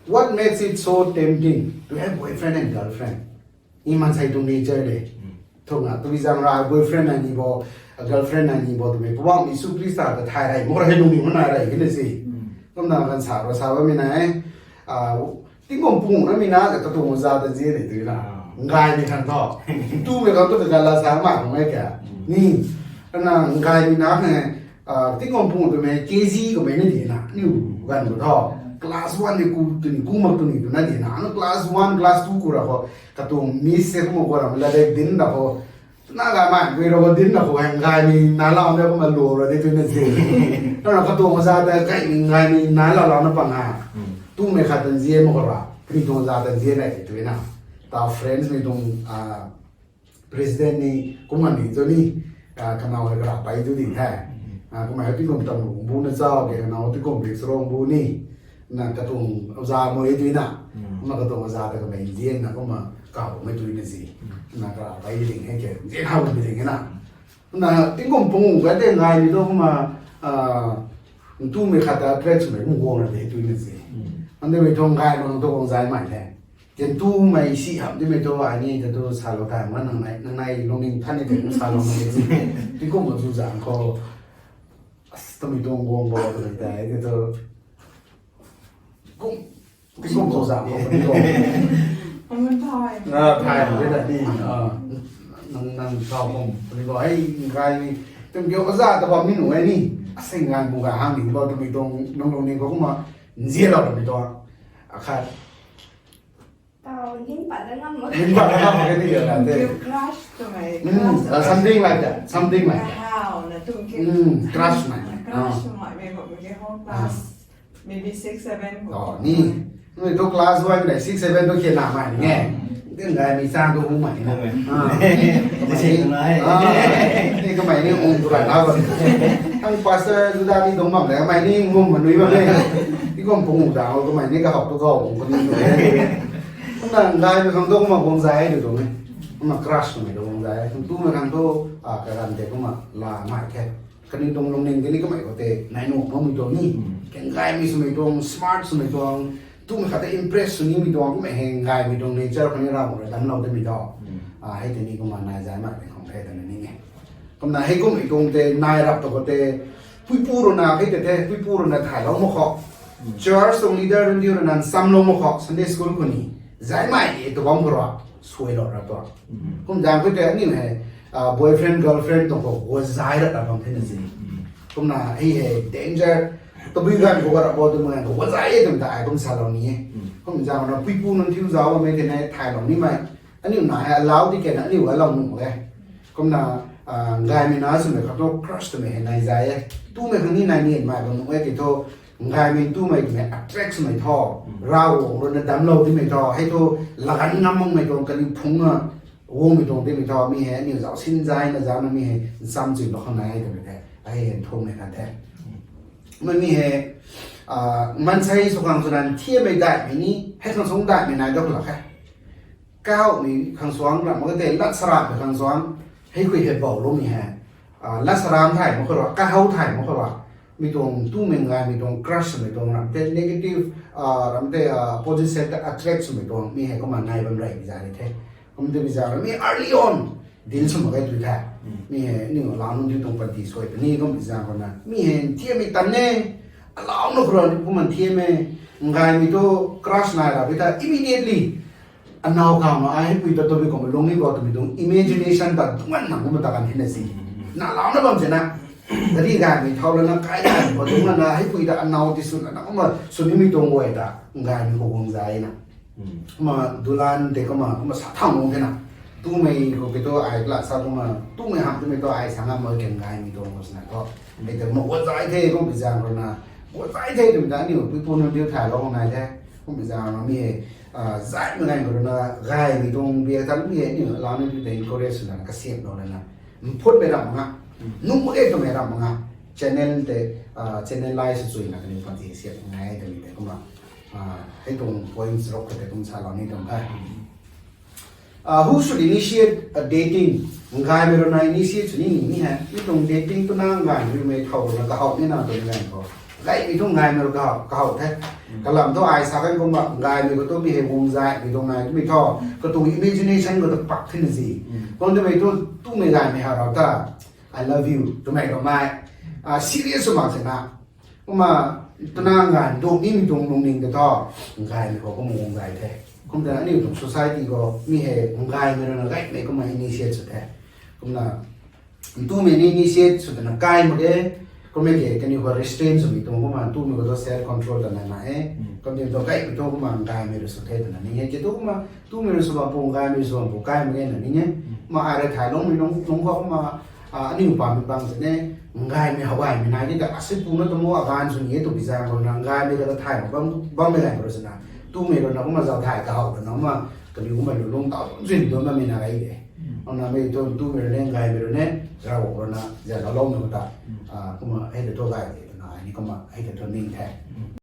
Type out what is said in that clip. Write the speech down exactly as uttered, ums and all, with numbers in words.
What makes it so tempting to have boyfriend and girlfriend? I maansei tuang nature de. Thuna, tabui zaeng rui boyfriend nai ni bo, girlfriend nai ni bo, twmei Poubauhmei Jisu Khrista ta thay rey, mo rey nung ni mana rey, kina si. Kumna kan sa ro sa bammei na e. Ah, tingkum pung na mi na, katuang oja ta nzian ni twna. Ngai ni khang tho. Tumei khang tu ka la sa ma khang e kya. Ni, ana ngai ni na ne, ah, tingkum pung twmei K G kummei ni di na, niu ganv khou tho. Class one ni ku, tuni ku mak tuni tu na di na. Ana class one, class two ku ra khou, katuang miss se kumna khou ra, la dek din da khou. Tuna ga mai, gui ra khou din da khou, hei ngai ni na lau na kumna lu ra di twna si. Tuna katuang oja ta kai ni ngai ni na lau lau na pang a. Tumei khat ta nzian mak khou ra. Kani tuang oja ta nzian rey di twna. Ta friends mei tuang, ah, president ni, kumna ni tu ni, ah, kanau hei kara pai tu ni the. Ah, kumna hei tingkum tam bu na chau ke, kanau tingkum rik sarong bu ni. Na katuang oja mo e twna. Kumna katuang oja ta kamei nzian na kumna kau mei twna si. Na kara pai ding hei ke, nzian hau ding na. Na tingkum pung ka te ngai ni tu kumna, ah, tumei khat ta attract swmei kum guang ra de twna si. Ande mei tuang ngai mak tu guang zai mai the. Ken tumei si ham di mei tu ai ni ta tu sa lou tai, ma nang nai, nang nai lungning than ni te sa lou ni. Tingkum ma tu zang khou. As, tumei tuang guang bo twmei ta, ai tu. Kum, tingkum tu zang khou, tingkum. Aman thay. Ah, thay, thay, thay, ni, ah, nang, nang thau kum, ni bo, ai, ngai ni, tum kiu kaza ta bam ni nu, ai ni, asei ngai bu ga hang ni bo, tumei tuang, nang lungning khou kumna, nzian lou tumei tuang. Akhat. Tau, ning pat na ngam mak. Ning pat na ngam mak ni ya na te. Tum kiu crush twmei, Hmm, crush ah, twmei. Something like that, something like that. How na tum kiu. Hmm, crush na. Crush Ah. twmei, mei khou, mei khou Ah. class. Maybe six, seven. Oh, ni. Ni tu class one na six, seven tu khe na mai ni e. Din dai mi chang tu hu mai na. Hu mai. Ah. Ni si na e. Ah. Ni kamei ni ong tu rai na ba. Ang pastor tu da ni dong bam le, kamei ni ngum ma nui bam le. Ni kum pung da, kamei ni kahak tu kau ong ko ni. Kumna ngai mi khang tu kumna guang zai de tu ni. Kumna crush kumna guang zai. Tumei khang tu, ah, karan te kumna la mai the. Kaniw tuang lungning tei ni kamei khou tei nai nuh makmei tuang ni. Hmm. Kang gaymei swmei tuang, smart swmei tuang, tumei khat tei impress sw nimei tuang, kummei hei gaymei tuang nature khou ni Ravguangc rui damclou tamei tuang. Hmm. Ah, hei tei ni kumna nai zay mak tei khang the twna ning e. Kumna hei kummei tuang tei nai rap tu khou tei, puipu rui na hei tei the, puipu rui na thaylou mak khou. Hmm. Church tuang leader nunc diu rui na nchamlou mak khou, Sunday school khou ni. Zay mai e tu bam khou rui, suailou rap tuang. Hmm. Kum zaeng khou tei aniu hei, ah, boyfriend, girlfriend tuang khou, guazay rat tat bam the na si. Hmm. Kumna hei hei danger, tabui ganv khou rap bo twmei ganv khou, guazay e twmei ta ai kum salou ni e. Hmm. Kum zaeng na puipu nunc thiu zauc bammei tei na thaylou nimei. Aniu na hei allow di kena aniu allow nuh e. Kumna, ah, gaymei na swmei khang tu crush twmei hei nai zay e. Tumei khang ni nai ni mai bam nuh e tei thu, gaymei tumei twmei attract swmei thu, Hmm. Ravguangc rui na damclou dimei thu, hei thu lagan ngam makmei tuang kaniw phungc na, guangmei tuang dimei thu, mi hei aniu zauc sin zay na zauc na mi hei ncham chuy lou khang nai e twmei the, hei hei nthumei khat the. Kumna mi hei, ah, maansei sw khang swna nthiammei daihmei ni, hei khang sung daihmei nai dau lak khe. Kahawmei khang suang, ram mak tei lat saramhmei khang suang, hei khui hei bouloumei hei. Ah, lat saramh thay mak khou rui, kahaw thay mak khou rui. Mi tuang tumei gaymei tuang crush swmei tuang ram tei negative, ah, ram tei, ah, opposite sex ta attract swmei tuang, mi hei kumna nai bam rey mi zay ni the. Kum tei mi zay mi early on, deal sw mak ge tw the. Hmm. Mi hei, aniu allow nunc diu tuang panty suai puni, kum mi zay khou na. Mi hei, nthiammei tan e, allow na khou rui, kumna nthiam e, gaymei tu crush nai rap e ta, immediately, anaw khang na, ai hei pui ta tabui kumna lung ni bo twmei tuang imagination ta, tuang na kumna ta kan hei na si. Na allow na bam se na, dari gaymei thau lana, kai gaymei bo tuang na, hei pui ta anaw ti sw na, na kumna sw nimei tuang guay ta, gaymei khou guang zay na. Hmm. Kumna dulan tei kumna, kumna sa thau nung the na. Tumei khou ki tu ai kla sa kumna, tumei ham tumei tu ai sa ngam mak kang gaymei tuang khou swna thu. Hmm. Hei tei kumna guazay the, kum mi zaeng rui na. Guazay the twmei ta aniu puipu nunc diu thaylou nai the. Kum mi zaeng rui mi hei, ah, zaymei ganv khou rui na, gaymei tuang biak ta mi hei aniu allow nunc diu tei encourage swna kasiamhlou lana. Mphutmei ram mak nga. Hmm. Nuh mak ge twmei ram mak nga. Channel tei, ah, channel lai sw chuy na kaniw panty siam ngai twmei tei kumna. Ah, hei tuang point rok khou tei kum salou ni tuang the. Ah, who should initiate a dating? Gaymei rui na initiate sw ni ni hei. Mi tuang dating tu na gaymei rui mei thau rui na kahaw ni na tuang ganv khou. Gaymei thu ngaymei rui kahaw the. Kalam thu ai sa kan kumna ngaymei khou tu mi hei guang zaymei tuang nai twmei thu, katuang imagination khou tu pak thina zi. Kum twmei thu, tumei gaymei ha rau ta, I love you twmei kamei serious sw mak sina. Kumna twna ngan duk nimei tuang lungning ta thu, ngaymei khou kumna guang zay the. Kum twna aniu tuang society khou mi hei ngaymei rui na gaymei kumna initiate sw the. Kumna ntumei ni initiate sw twna kai mak ge. Kummei ke kaniw khou restraint swmei tuang kumna ntumei khou tu self control twna na e. Kum twmei tu gaymei thu kumna ngaymei rui sw the twna ning e. Ki tu kumna ntumei rui sw bam pu ngaymei rui sw bam pu kai mak ge na ning e. Kumna ai rui thay lungmei lung khou kumna aniu pamei bang sini ngaymei how gaymei nai di ta asi puna tuang aganv sw ni e twbi zaeng khou na ngaymei ta kathay mak bam, bammei ganv khou rui sina. Ntumei rui na kumna zau thay kahaw twna kumna kaniw kumna lu lung taw zin duan bammei na gay de. Kumna mei tu ntumei rui ne ngaymei rui ne, Ravguangc rui na zaloumei khou ta, kumna hei ta thu gay de twna ai ni kumna hei ta thu ning the.